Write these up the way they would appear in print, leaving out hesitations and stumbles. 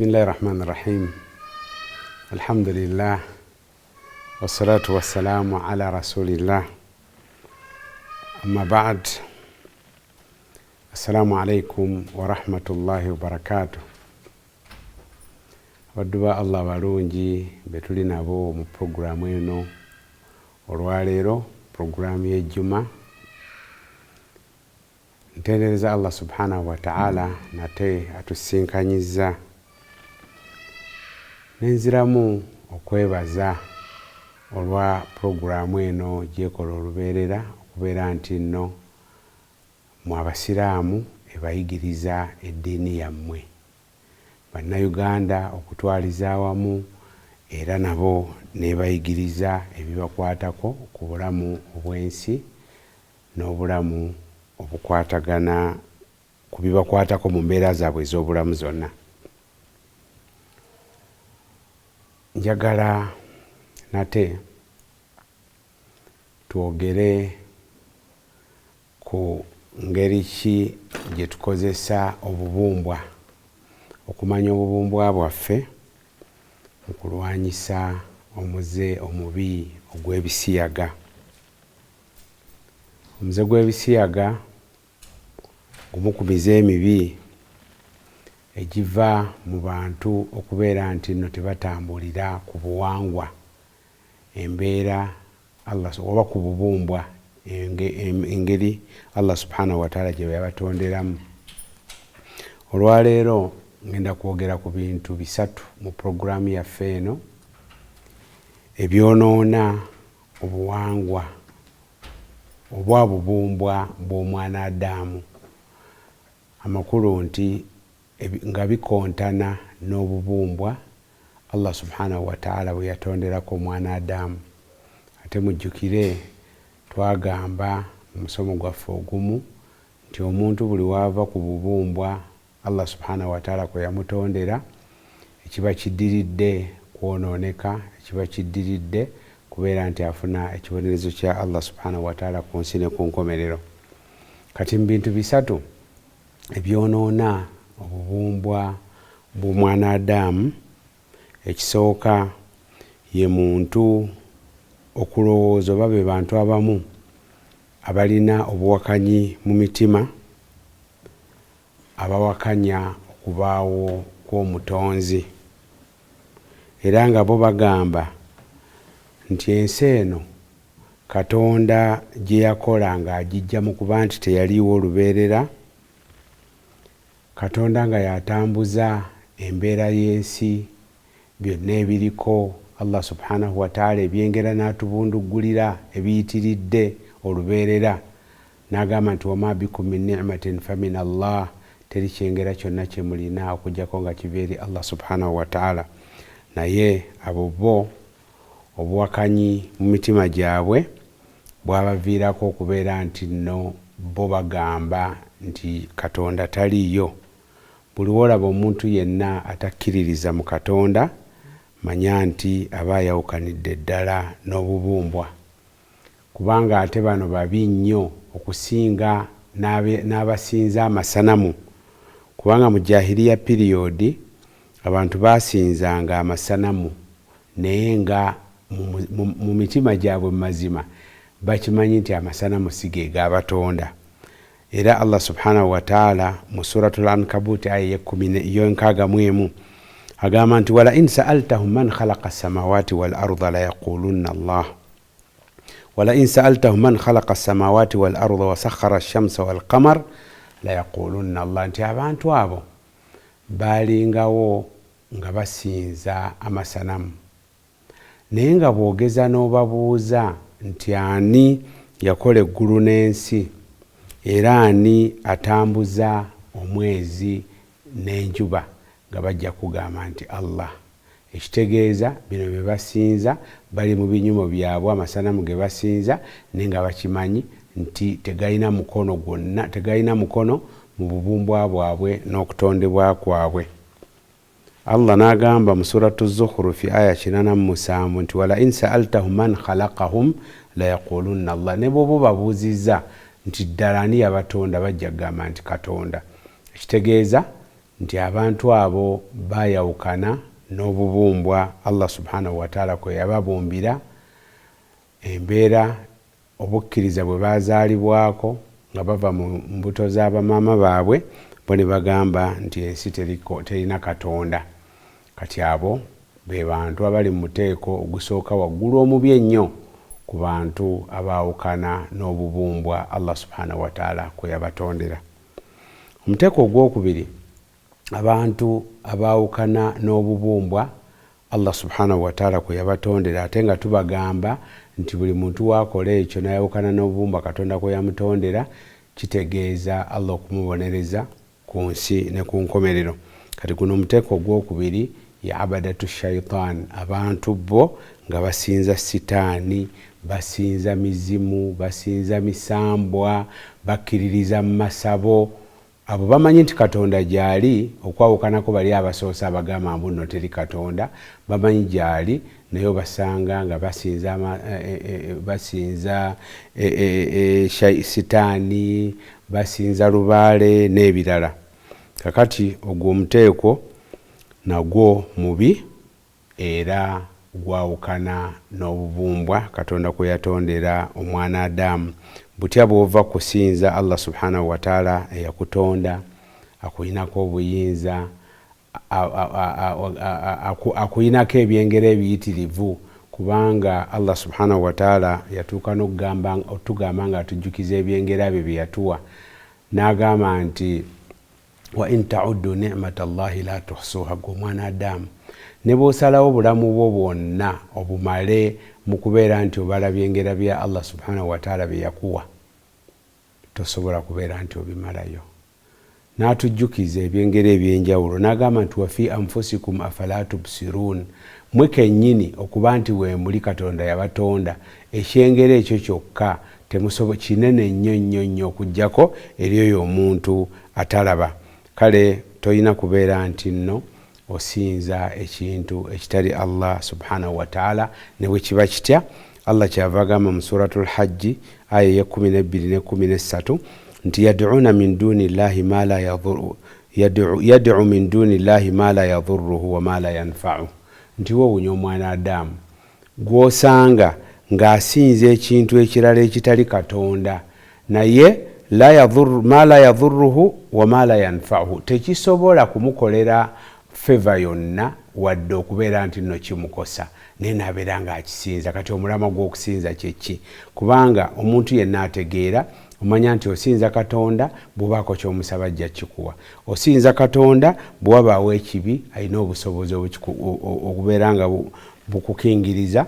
Bismillahi rahmani rahim. Alhamdulillah wassalatu wassalamu ala rasulillah amma ba'd. Assalamu alaikum warahmatullahi wabarakatuh. Abaddu ba Allah balungi betuli nabo mu puroguramu eno olwaleero, puroguramu y'ejjuma. Ntendereza Allah subhanahu wataala nate atusinkanyizza, nenziramu okwebaza olwa puroguramu eno gyekola olubeerera okubeera nti nno mwe abasiraamu ebayigiriza eddiini yammwe, bannayuganda okutwaliza awamu, era nabo nebayigiriza ebibakwatako ku bulamu obw'ensi n'obulamu obukwatagana ku bibakwatako mu mbeera zaabwe ez'obulamu zonna. Njagala nate twogere ku ngeri ki gye tukozesa obubumbwa, okumanya obubumbwa bwaffe mu kulwanyisa omuze omubi ogw'ebisiyaga. Omuze gw'ebisiyaga gumu ku mize emibi egiva mu bantu okubeera nti nno tebatambulira ku buwangwa, embeera Allah oba ku bubumbwa, engeri Allah subhanahu wataala gye yabatonderamu. Olwaleero ngenda kwogera ku bintu bisatu mu puroguramu yaffe eno ebyonoona obuwangwa obwa bubumbwa bw'omwana Adamu, amakulu nti nga bikontana n'obubumbwa Allah subhanahu wataala bwe yatonderako omwana Adamu. Ate mujjukire twagamba mu musomo gwaffe ogumu nti omuntu buli waava ku bubumbwa Allah subhanahu wataala kwe yamutondera, ekiba kiddiridde kwonooneka, ekiba kiddiridde kubeera nti afuna ekibonerezo kya Allah subhanahu wataala ku nsi ne ku nkomerero. Kati mu bintu bisatu ebyonoona obubumbwa bw'omwana Adamu, ekisooka ye muntu okulowooza oba be bantu abamu abalina obuwakanyi mu mitima, abawakanya okubaawo kw'omutonzi, era nga bo bagamba nti ensi eno Katonda gye yakola ng'agijja mu kuba nti teyaliiwo olubeerera, Katonda nga y'atambuza embeera y'ensi, byonna ebiriko Allah subhanahu wataala ebyengera n'atubunduggulira ebiyitiridde olubeerera, n'agamba nti wama bikum min nimatin famin Allah, teri kyengera kyonna kye mulina okuggyako nga kiva eri Allah subhanahu wataala. Naye abo bo obuwakanyi mu mitima gyabwe bwabaviirako okubeera nti nno bo bagamba nti Katonda taliiyo. Buli w'olaba omuntu yenna atakkiririza mu Katonda, manya nti aba ayawukanidde ddala n'obubumbwa, kubanga ate bano babi nnyo okusinga n'abasinza amasanamu, kubanga mu jahiliya piriyodi abantu baasinzanga amasanamu naye nga mu mitima gyabwe mu mazima bakimanyi nti amasanamu si ge gaabatonda. Era Allah subhanahu wataala mu Suratul Ankabut aya y'enkaaga mu emu agamba nti wala in saaltahum man khalaqa samawati wal arda layaqulunna Allah, wala in saaltahum man khalaqa samawati wal arda wasakhara shamsa wal qamar layaqulunna Allah, nti abantu abo baalingawo nga basinza amasanamu, naye nga bw'ogeza n'obabuuza nti ani yakola eggulu n'ensi, era ani atambuza omwezi n'enjuba, nga bajja kugamba nti Allah. Ekitegeeza bino bye basinza bali mu binyumo byabwe, amasanamu ge basinza, naye nga bakimanyi nti tegalina mukono gwonna, tegalina mukono mu bubumbwa bwabwe n'okutondebwa kwabwe. Allah n'agamba mu Suratu Zukhrufi aya 87 nti wala in saaltahum man khalaqahum layaqulunna Allah, ne bw'oba obabuuzizza nti ddala ani yabatonda, bajja kugamba nti Katonda. Ekitegeeza Nti abantu abo bayawukana n'obubumbwa Allah subhanahu wataala kwe yababumbira, embeera obukkiriza bwe bazaalibwako nga bava mu mbuto z'abamaama baabwe, bo ne bagamba nti ensi terina Katonda. Kati abo be bantu abali mu muteeko ogusooka waggulu omubi ennyo ku bantu abaawukana n'obubumbwa Allah subhanahu wataala kwe yabatondera. Omuteeko ogwokubiri, abantu abaawukana n'obubumbwa Allah subhanahu wataala kwe yabatondera, ate nga tubagamba nti buli muntu waakola ekyo n'ayawukana n'obubumbwa Katonda kwe yamutondera, kitegeeza Allah okumubonereza ku nsi ne ku nkomerero. Kati guno omuteeko ogwokubiri ya abadatu shaitan, abantu bo nga basinza sitaani, basinza mizimu, basinza misambwa, bakkiririza mu masabo. Abo bamanyi nti Katonda gyali, okwawukanako bali abasoose abagamba mbu nno teri Katonda. Bamanyi gyali, naye obasanga nga basinza sitaani, basinza lubaale n'ebirala. Kakati ogwo omuteeko nagwo mubi era gwawukana n'obubumbwa Katonda kwe yatondera omwana Adamu. Butya bw'ova kusinza Allah subhanahu wataala eyakutonda, akuyinako obuyinza, akuyinako ebyengera ebiyitirivu? Kubanga Allah subhanahu wataala yatuuka n'otugamba nga atujjukiza ebyengera bye bye yatuwa, n'agamba nti wa in tauddu nicmata llahi la tuhsuha. Gwe omwana Adamu, ne bw'osalawo obulamu bwo bwonna obumale mu kubeera nti obala byengera bya Allah subhanahu wataala bye yakuwa, tosobola kubeera nti obimalayo. N'atujjukiza ebyengera ebyenjawulo, n'agamba nti wafi anfusikum afala tubsiruun, mwe kennyini okuba nti weemuli Katonda yabatonda, ekyengera ekyo kyokka kinene nnyo nnyo nnyo okugjako eri oyo omuntu atalaba. Kale toyina kubeera nti nno osinza ekintu ekitali Allah subhanahu wataala ne bwe kiba kitya. Allah kyava agamba mu Suratu Lhajji aya eyekumi nebbiri nekumi nesatu nti yaduuna min duni llahi ma la yad'u min duni llahi ma la yadhuruhu wa ma la yanfa'u, nti woowunya omwana Adamu gw'osanga ng'asinza ekintu ekirala ekitali Katonda, naye ma la yadhuruhu wa ma la yanfa'uhu, tekisobola kumukolera favour yonna wadde okubeera nti nno kimukosa, naye nabeera ng'akisinza. Kati omulamwa gw'okusinza kyeki? Kubanga omuntu yenna ategeera omanya nti osinza Katonda bw'obaako kyomusaba ajja kikuwa, osinza Katonda bwe wabaawo ekibi alina obusobozi okubeera nga bukukingiriza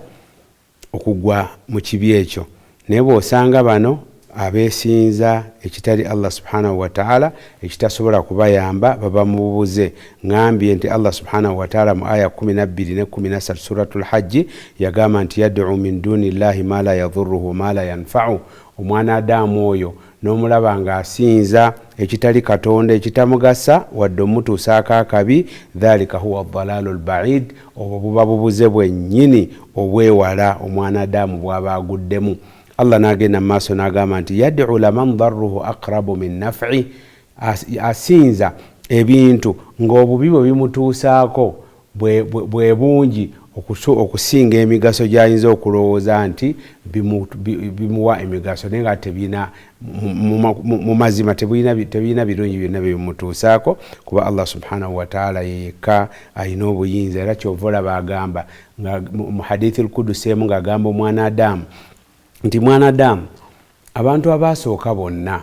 okugwa mu kibi ekyo. Naye bw'osanga bano abeesinza ekitali Allah subhanahu wataala, ekitasobola kubayamba, baba mu bubuze. Ŋambye nti Allah subhanahu wataala mu aya 12 ne 13 Suratu Lhajji yagamba nti yad'u min duni llahi ma la yadhuruhu ma la yanfa'u. Omwana Adamu oyo n'omulaba ng'asinza ekitali Katonda, ekitamugasa wadde omutuusaako akabi, dhalika huwa dalalu lbaid, obwo buba bubuze bwennyini obwewala omwana Adamu bw'aba aguddemu. Allah n'agenda mu maaso n'agamba nti yad'u laman darruhu aqrabu min naf'i, asinza ebintu ng'obubi bwe bimutuusaako bwe bungi okusinga emigaso gy'ayinza okulowooza nti bimuwa emigaso, naye nga tebirina mu mazima, tebirina birungi byonna byebimutuusaako, kuba Allah subhanahu wataala yeyekka alina obuyinza. Era kyova olaba agamba mu hadithi lkudusi emu ng'agamba omwana Adamu nti mwana Adamu, abantu abaasooka bonna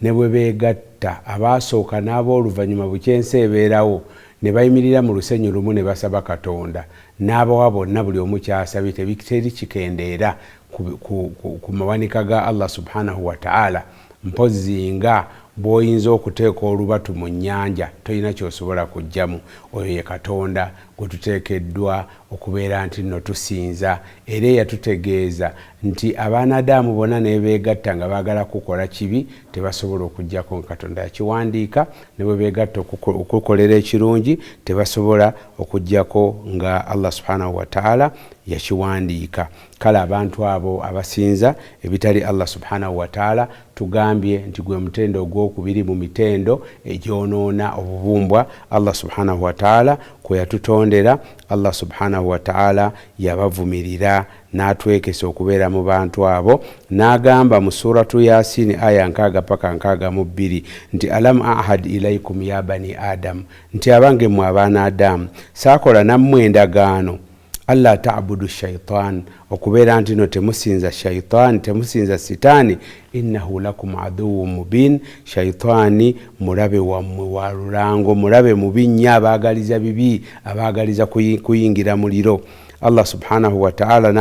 ne bwe beegatta, abaasooka n'ab'oluvannyuma, bukyensi ebeerawo, ne bayimirira mu lusenyu lumu ne basaba Katonda n'abawa bonna buli omu kyasabye, teri kikendeera ku mawanika ga Allah subhanahu wataala, mpozzi nga bw'oyinza okuteeka olubatu mu nnyanja, tolina kyosobola kugjamu. Oyo ye Katonda gwe tuteekeddwa. okubeera nti nno tusinza, era eyatutegeeza nti abaana Adamu bonna nebeegatta nga baagala kukola kibi tebasobola okuggyako nga Katonda yakiwandiika, ne bwe beegatta okukolera ekirungi tebasobola okuggyako nga Allah subhanahu wataala yakiwandiika. Kale abantu abo abasinza ebitali Allah subhanahu wataala tugambye nti gwe mutendo ogwokubiri mu mitendo egyonoona obubumbwa Allah subhanahu wataala kwe yatutondera. Allah subhanahu wataala yabavumirira n'atwekesa okubeera mu bantu abo, n'agamba mu suratu Yasini aya 60 paka 62 nti alam ahad ilaikum ya bani Adamu, nti abange mmwe abaana Adamu, saakola nammwe endagaano alla tabudu shaitan, okubeera nti no temusinza shaitani, temusinza sitaani, innahu lakum aduwu mubin, shaitaani mulabe wammwe wa lulango, mulabe mubi nnyo, abaagaliza bibi, abaagaliza kuyingira muliro. Allah subhanahu wataala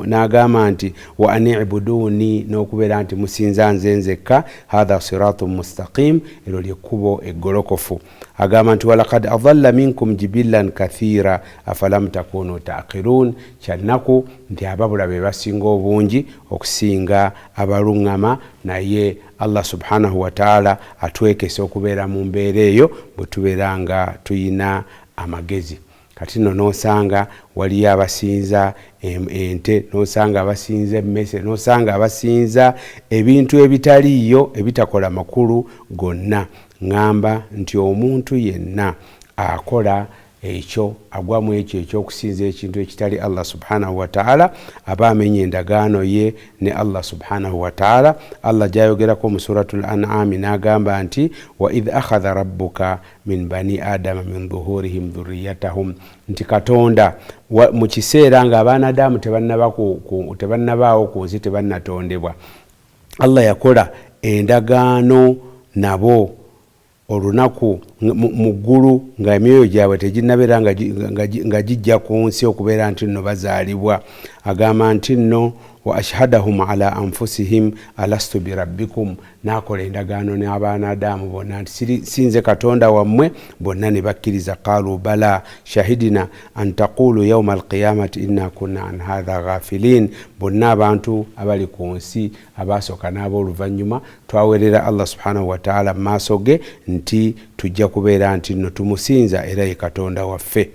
n'agamba nti wa anibuduni, n'okubeera nti musinza nze nzekka, hatha siratu mustaqim, eryo lyekkubo eggolokofu. Agamba nti walakad adalla minkum jibillan kathira afalam takunu taqilun, kyannaku nti ababula be basinga obungi okusinga abaluŋŋama, naye Allah subhanahu wataala atwekesa okubeera mu mbeera eyo bwe tubeera nga tuyina amagezi. Kati nno n'osanga waliyo abasinza ente, n'osanga abasinza emmese, n'osanga abasinza ebintu ebitaliiyo ebitakola makulu gonna. Ŋŋamba nti omuntu yenna akola ekyo agwa mu ekyo ekyokusinza ekintu ekitali Allah subhanahu wataala aba amenya endagaano ye ne Allah subhanahu wataala. Allah gyayogerako mu suratu l an'ami n'agamba nti wa idh akhadha rabbuka min bani adama min dhuhurihim dhurriyatahum, nti Katonda mu kiseera ng'abaana Adamu tebannabaawo ku nsi, tebannatondebwa, Allah yakola endagaano nabo olunaku mu ggulu nga emyoyo gyabwe teginnabeera nga gijja ku nsi okubeera nti nno bazaalibwa. Agamba nti nno wa ashhadahum ala anfusihim alastu birabbikum, n'akola endagaano n'abaana Adamu bonna nti sinze Katonda wammwe, bonna ne bakkiriza. Qalu bala shahidina an taqulu yauma alqiyamati inna kunna an hatha ghafilin, bonna abantu abali ku nsi abasooka n'ab'oluvannyuma twawerera Allah subhanahu wataala mu maaso ge nti tujja kubeera nti nno tumusinza era ye Katonda waffe.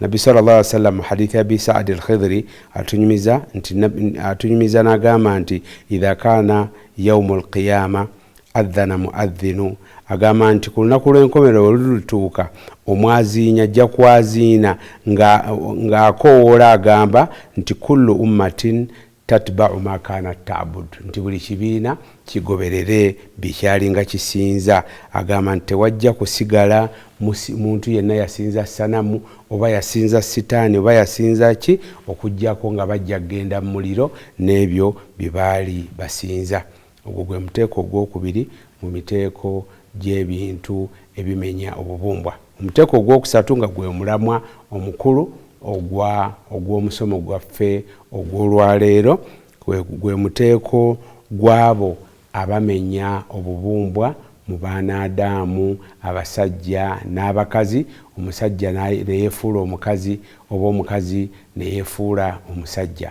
Nabbi sallallahu alaihi wasallam mu hadithi ya Abi Saadi al-Khidri atunyumiza n'agamba nti idha kaana yaumu lqiyama adhana muadhinu, agamba nti ku lunaku lw'enkomerero we lulituuka omwaziinya ajja kwaziina ng'akoowoola agamba nti kullu ummatin tatba'u ma kanat ta'bud, nti buli kibiina kigoberere bye kyalinga kisinza. Agamba nti tewajja kusigala muntu yenna yasinza sanamu oba yasinza sitaani oba yasinza ki okuggyako nga bajja kugenda mu muliro n'ebyo bye baali basinza. Ogwo gwe muteeko ogwokubiri mu miteeko gy'ebintu ebimenya obubumbwa. Omuteeko ogwokusatu nga gwe mulamwa omukulu ogw'omusomo gwaffe ogw'olwaleero gwe muteeko gw'abo abamenya obubumbwa mu baana Adamu abasajja n'abakazi, omusajja neyeefuula omukazi oba omukazi neyeefuula omusajja,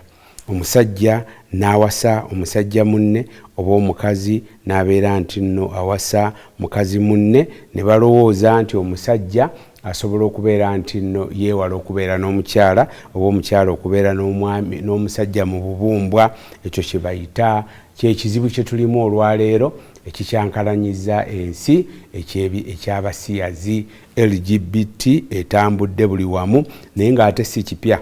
omusajja n'awasa omusajja munne oba omukazi n'abeera nti nno awasa mukazi munne, ne balowooza nti omusajja asobola okubeera nti nno yeewala okubeera n'omukyala oba omukyala okubeera n'omwami n'omusajja mu bubumbwa. Ekyo kye bayita kyekizibu kye tulimu olwaleero ekikyankalanyiza ensi ekyabasiyazi. LGBT etambudde buli wamu, naye ng'ate si kipya,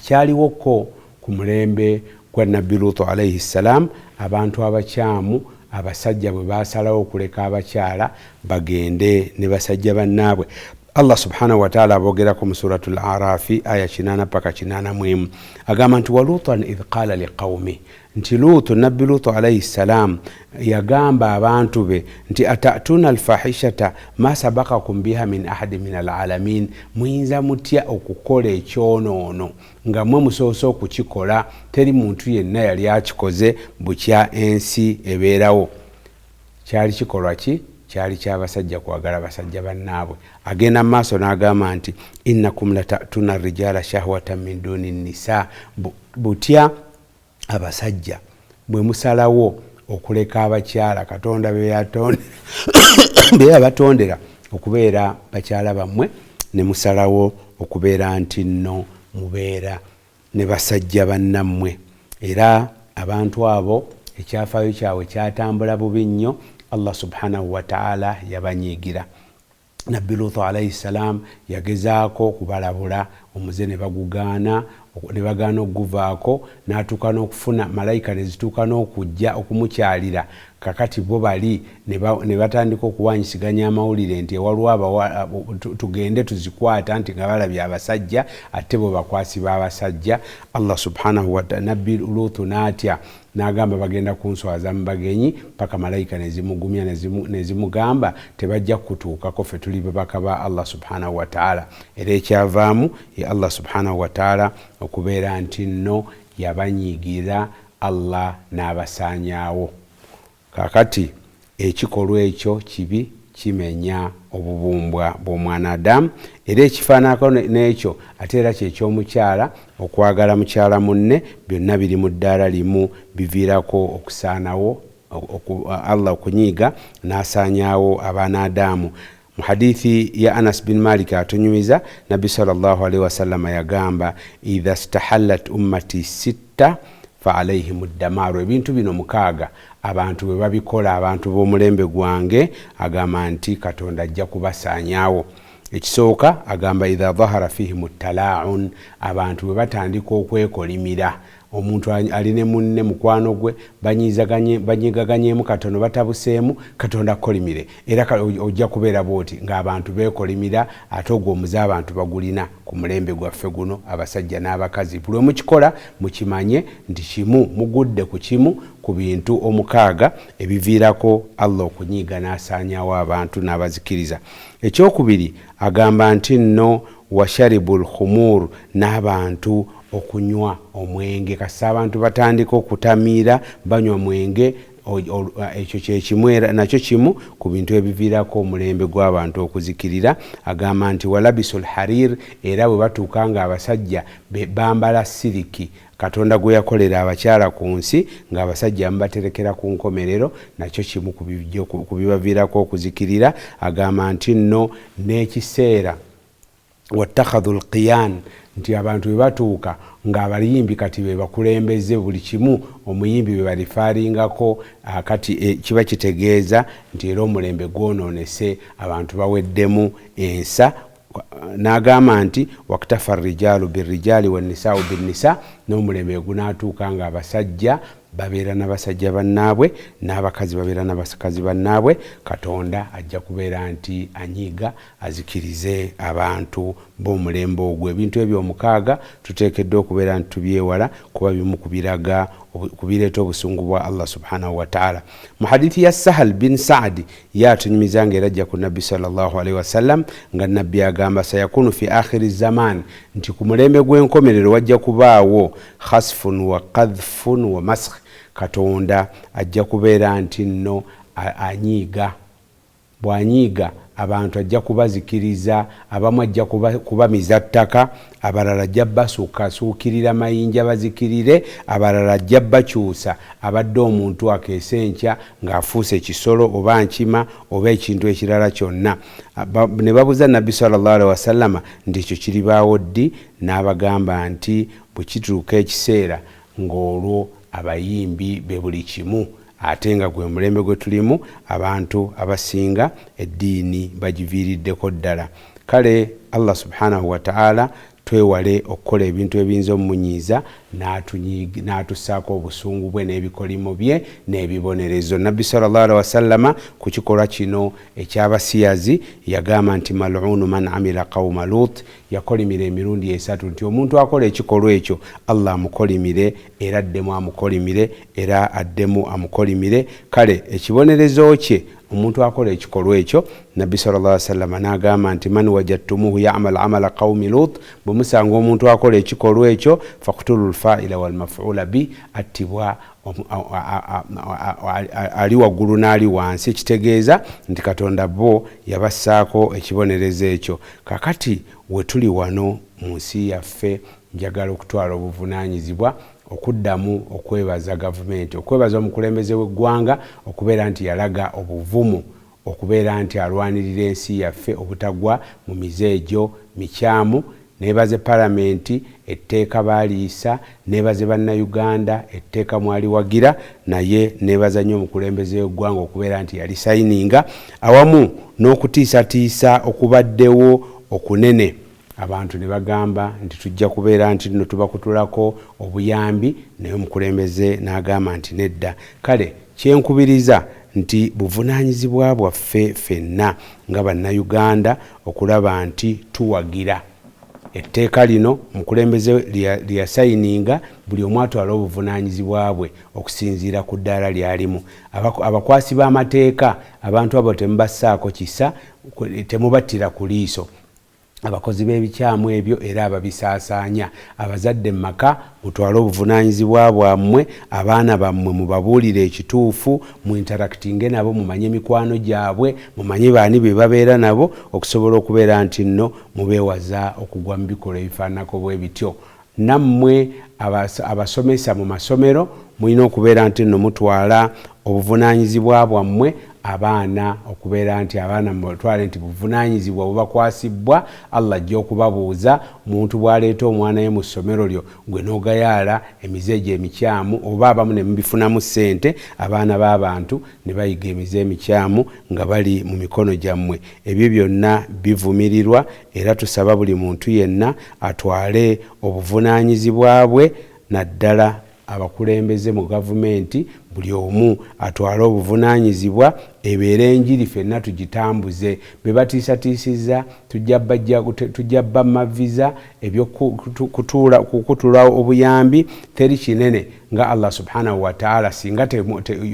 kyaliwoko ku mulembe gwa Nabbi Luutu alaihi ssalam. Abantu abakyamu abasajja bwe basalawo okuleka abakyala bagende ne basajja bannaabwe, Allah subhanahu wataala abogerako mu suratu l Arafi aya 8 paka 81, agamba nti wa luutan idh qala liqaumi, nti Luutu, Nabbi Luutu alaihi ssalam yagamba abantu be nti atatuna alfahishata ma sabakakum biha min ahadi min alalamin, muyinza mutya okukola ekyonoono nga mwe musoose okukikola, teri muntu yenna yali akikoze bukya ensi ebeerawo. Kyali kikolwa ki? Kyali kyabasajja kwagala basajja bannaabwe. Agenda mu maaso n'agamba nti innakum latatuna rijala shahwatan min duni nisa, butya abasajja bwe musalawo okuleka abakyala Katonda be yabatondera okubeera bakyala bammwe, ne musalawo okubeera nti nno mubeera ne basajja bannammwe. Era abantu abo ekyafaayo kyabwe kyatambula bubi nnyo, Allah subhanahu wataala yabanyiigira. Nabbi Luthu alaihi ssalam yagezaako okubalabula, omuze ne bagugaana, ne bagaana okuguvaako, n'atuuka n'okufuna malayika ne zituuka n'okujja okumukyalira. Kakati bo bali ne batandika okuwanyisiganya amawulire nti ewaliwo tugende tuzikwata, nti nga balabye abasajja ate bo bakwasi b'abasajja. Allah subhanahu wataala, Nabbi Luthu n'atya n'agamba bagenda kunswaza mu bagenyi, paka malayika nezimugumya nezimugamba tebajja kutuukako, ffe tuli babaka ba Allah subhanahu wataala. Era ekyavaamu ye Allah subhanahu wataala okubeera nti nno yabanyiigira, Allah n'abasaanyaawo. Kakati ekikolwa ekyo kibi, kimenya obubumbwa bw'omwana Adamu. Era ekifaananako n'ekyo ate era kyekyomukyala okwagala mukyala munne, byonna biri mu ddaala limu, biviirako okusaanawo, Allah okunyiiga n'asaanyaawo abaana Adamu. Mu hadithi ya Anas bin Malik atunyumiza, Nabbi sallallahu alaihi wasallama yagamba idha stahallat ummati sitta fa alaihim ddamaaru, ebintu bino mukaaga abantu bwe babikola, abantu b'omulembe gwange, agamba nti Katonda ajja kubasaanyaawo. Ekisooka agamba idha dhahara fihim talaun, abantu bwe batandika okwekolimira, omuntu ali ne munne mukwano gwe banyigaganyemu katono, batabuseemu, Katonda akolimire, era ojja kubeera bwoti ng'abantu beekolimira. Ate ogwo omuze abantu bagulina ku mulembe gwaffe guno, abasajja n'abakazi. Buli omukikola mukimanye nti kimu mugudde ku kimu ku bintu omukaaga ebiviirako Allah okunyiiga n'asaanyaawo abantu n'abazikiriza. Ekyokubiri agamba nti nno washaribu lkhumur, n'abantu okunywa omwenge. Kasita abantu batandika okutamiira banywa mwenge, ekyo kyekimu era nakyo kimu ku bintu ebiviirako omulembe gw'abantu okuzikirira. Agamba nti walabisu lharir, era bwe batuuka nga abasajja bambala siriki Katonda gwe yakolera abakyala ku nsi, ng'abasajja mubaterekera ku nkomerero, nakyo kimu ku bibaviirako okuzikirira. Agamba nti nno n'ekiseera wattakhadhu lqiyan, nti abantu bwe batuuka ng'abayimbi kati be bakulembeze buli kimu, omuyimbi bwe balifaaringako, kati kiba kitegeeza nti era omulembe gwonoonese, abantu baweddemu ensa. N'agamba nti waktafa rijalu birrijali wannisaau binnisa, n'omulembe gunaatuuka ng'abasajja babeera n'abasajja bannaabwe n'abakazi babeera n'abakazi bannaabwe, Katonda ajja kubeera nti anyiiga azikirize abantu b'omulembe ogwo. Ebintu ebyo omukaaga tuteekeddwa okubeera nti tubyewala, kuba bimu kubiraga kubireeta obusungu bwa Allah subhanahu wataala. Mu hadithi ya Sahal bin Saadi ye atunyumiza nga era ajja ku Nabbi sallallahu alaihi wasallam nga Nabbi agamba sayakunu fi akhiri zaman, nti ku mulembe gw'enkomerero wajja kubaawo khasfun wa kadhfun wa maskh. Katonda ajja kubeera nti nno anyiiga, bw'anyiiga abantu ajja kubazikiriza, abamu ajja kubamiza ttaka, abalala ajja basuukasuukirira mayinja bazikirire, abalala ajja bakyusa abadde omuntu akeese enkya ng'afuuse kisolo oba nkima oba ekintu ekirala kyonna. Ne babuuza Nabbi sallallahu alaihi wasallama nti ekyo kiribaawo ddi? N'abagamba nti bwe kituuka ekiseera ng'olwo abayimbi be buli kimu, ate nga gwe mulembe gwe tulimu, abantu abasinga eddiini bagiviiriddeko ddala. Kale Allah subhanahu wataala twewale okukola ebintu ebiyinza omumunyiiza n'atussaako obusungu bwe n'ebikolimo bye n'ebibonerezo. Nabbi sallallahu alaihi wasallama ku kikolwa kino ekyabasiyazi yagamba nti malunu man amila qauma Lut, yakolimira emirundi esatu nti omuntu akola ekikolwa ekyo Allah amukolimire, era addemu amukolimire, era addemu amukolimire. Kale ekibonerezo kye omuntu akola ekikolwa ekyo, Nabbi sallallahu alaihi wasallama n'agamba nti man wajadtumuhu yamal amala qaumi Lut, bwe musanga omuntu akola ekikolwa ekyo faktulu lfaila walmafula bi, attibwa Ali waggulu n'ali wansi, ekitegeeza nti Katonda bo yabassaako ekibonerezo ekyo. Kakati wetuli wano mu nsi yaffe, njagala okutwala obuvunaanyizibwa okuddamu okwebaza gavumenti, okwebaza omukulembeze w'eggwanga okubeera nti yalaga obuvumu okubeera nti alwanirira ensi yaffe obutagwa mu mize egyo mikyamu. Neebaze palamenti, etteeka baaliyisa. Neebaze Bannayuganda, etteeka mwaliwagira. Naye neebaza nnyo omukulembeze w'eggwanga okubeera nti yalisayininga, awamu n'okutiisatiisa okubaddewo okunene, abantu ne bagamba nti tujja kubeera nti nno tubakutulako obuyambi, naye omukulembeze n'agamba nti nedda. Kale kyenkubiriza nti buvunaanyizibwa bwaffe ffenna nga Bannayuganda okulaba nti tuwagira etteeka lino omukulembeze lyeyasayininga. Buli omu atwale obuvunaanyizibwa bwe okusinziira ku ddaala lyalimu. Abakwasi b'amateeka, abantu abo temubassaako kisa, temubattira ku liiso abakozi b'ebikyamu ebyo era ababisaasaanya. Abazadde mu maka, mutwale obuvunaanyizibwa bwammwe. Abaana bammwe mubabuulire ekituufu, muinteractinge nabo, mumanye mikwano gyabwe, mumanye baani be babeera nabo, okusobola okubeera nti nno mubeewaza okugwa mu bikolwa ebifaananako bwe bityo. Nammwe abasomesa mu masomero, mulina okubeera nti nno mutwala obuvunaanyizibwa bwammwe, abaana, okubeera nti abaana mubatwale nti buvunaanyizibwa bubakwasibwa. Allah ajja okubabuuza. Omuntu bw'aleeta omwana we mu ssomero lyo, gwe n'ogayaala emize egyo emikyamu, oba abamu ne mubifunamu ssente, abaana b'abantu ne bayiga emize emikyamu nga bali mu mikono gyammwe, ebyo byonna bivumirirwa. Era tusaba buli muntu yenna atwale obuvunaanyizibwa bwe, naddala abakulembeze mu gavumenti. Buli omu atwale obuvunaanyizibwa, ebeere enjiri ffenna tugitambuze. Be batiisatiisizza tujja bamaviza ebyokukutula obuyambi, teri kinene nga Allah subhanahu wataala. Singa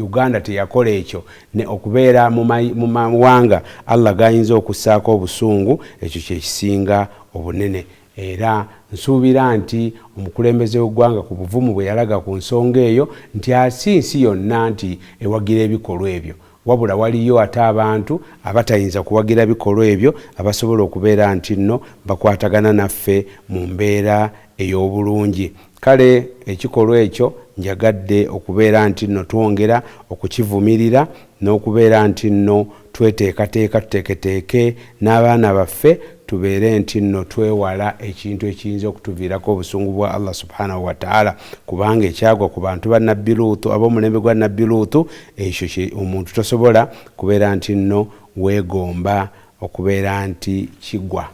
Uganda teyakola ekyo okubeera mu mawanga Allah gayinza okussaako obusungu, ekyo kyekisinga obunene. Era nsuubira nti omukulembeze w'eggwanga, ku buvumu bwe yalaga ku nsonga eyo, nti asi nsi yonna nti ewagira ebikolwa ebyo, wabula waliyo ate abantu abatayinza kuwagira bikolwa ebyo abasobola okubeera nti nno bakwatagana naffe mu mbeera ey'obulungi. Kale ekikolwa ekyo njagadde okubeera nti nno twongera okukivumirira n'okubeera nti nno tweteekateeka, tuteeketeeke n'abaana baffe, tubeere nti nno twewala ekintu ekiyinza okutuviirako obusungu bwa Allah subhanahu wataala, kubanga ekyagwa ku bantu ba Nabbi Luutu, ab'omulembe gwa Nabbi Luutu, ekyo omuntu tosobola kubeera nti nno weegomba okubeera nti kigwa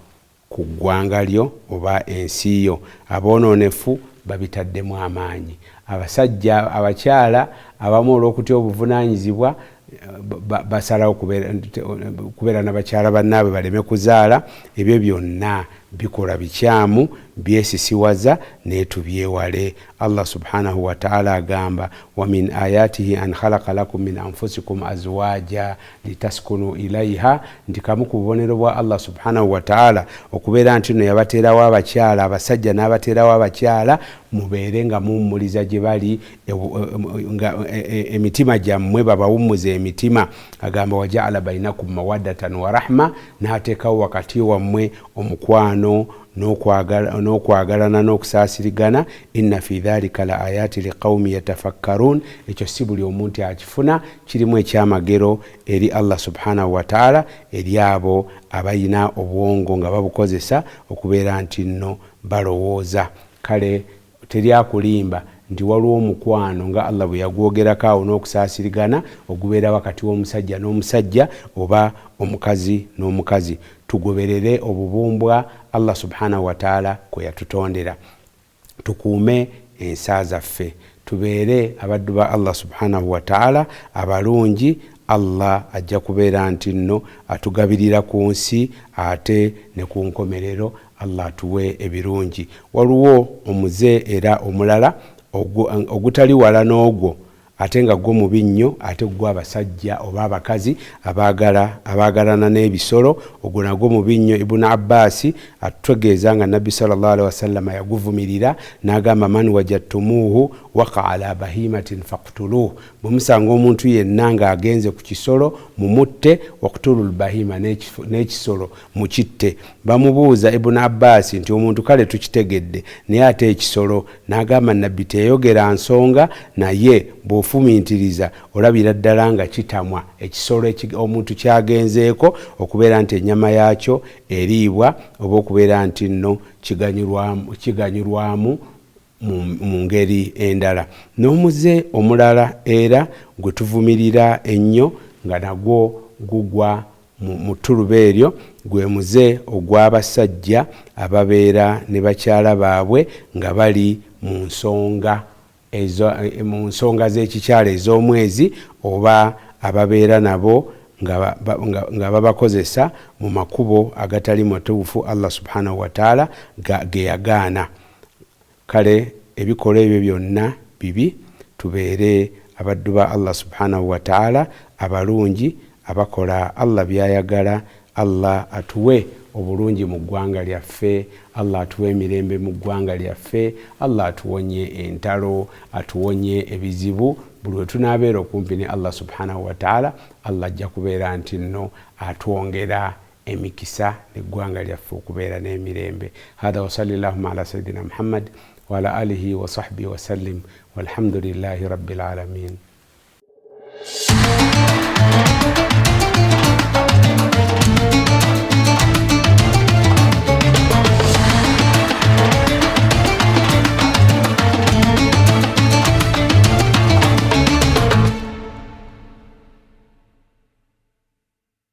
ku ggwanga lyo oba ensi yo. Aboonoonefu babitaddemu amaanyi. Abasajja, abakyala abamu olw'okutya obuvunaanyizibwa basalawo kubeera nabakyala bannaabwe baleme kuzaala. Ebyo byonna bikola bikyamu, byesisiwaza, naye tubyewale. Allah subhanahu wataala agamba, wa min ayatihi an khalaqa lakum min anfusikum azwaja litaskunu ilaiha, nti kamu ku bubonero bwa Allah subhanahu wataala okubeera nti no yabateerawo abakyala, abasajja n'abateerawo abakyala, mubeere nga muwummuliza gye bali emitima gyammwe, babawummuza emitima. Agamba, wajaala bainakum mawaddatan wa rahma, n'ateekawo wakati wammwe omukwano n'okwagalana n'okusaasirigana. Inna fi dhalika la ayati liqaumi yatafakkarun. Ekyo si buli omuntu akifuna, kirimu ekyamagero eri Allah subhanahu wataala eri abo abalina obwongo nga babukozesa okubeera nti nno balowooza. Kale teri akulimba nti waliwo omukwano nga Allah bwe yagwogerako awo n'okusaasirigana ogubeera wakati w'omusajja n'omusajja oba omukazi n'omukazi. Tugoberere obubumbwa Allah subhanahu wataala kwe yatutondera, tukuume ensa zaffe, tubeere abaddu ba Allah subhanahu wataala abalungi. Allah ajja kubeera nti nno atugabirira ku nsi, ate ne ku nkomerero Allah atuwe ebirungi. Waliwo omuze era omulala ogutali wala n'ogwo. Ate nga gwo mubi nnyo, ate gwo abasajja oba abakazi abaagala abaagalana n'ebisolo, ogwo nagwo mubi nnyo. Ibunu Abbaasi atutegeeza nga Nabbi sallallahu alaihi wasallama yaguvumirira n'agamba, man wajadtumuuhu waqa ala bahimatin faqtuluuh, bwe musanga omuntu yenna ng'agenze ku kisolo mumutte, waktulu lbahima, n'ekisolo mukitte. Bamubuuza Ibunu Abbaasi nti omuntu kale tukitegedde, naye ate ekisolo? N'agamba Nabbi teyayogera nsonga, naye bw'ofumintiriza olabira ddala nga kitamwa ekisolo omuntu kyagenzeeko okubeera nti ennyama yaakyo eriibwa oba okubeera nti nno kiganyulwamu mu ngeri endala. N'omuze omulala era gwe tuvumirira ennyo nga nagwo gugwa mu ttuluba eryo gwe muze ogw'abasajja ababeera ne bakyala baabwe nga bali mu nsonga mu nsonga z'ekikyala ez'omwezi oba ababeera nabo nga babakozesa mu makubo agatali matuufu Allah subhanahu wataala ge yagaana. Kale ebikolwa ebyo byonna bibi. Tubeere abaddu ba Allah subhanahu wataala abalungi abakola Allah byayagala. Allah atuwe obulungi mu ggwanga lyaffe, Allah atuwe emirembe mu ggwanga lyaffe, Allah atuwonye entalo, atuwonye ebizibu. Buli we tunaabeera okumpi ne Allah subhanahu wataala, Allah ajja kubeera nti nno atwongera emikisa n'eggwanga lyaffe okubeera n'emirembe. Hatha wasalli llahuma ala sayidina Muhammad waala alihi wasahbihi wasallim walhamdulillahi rabbil alamin.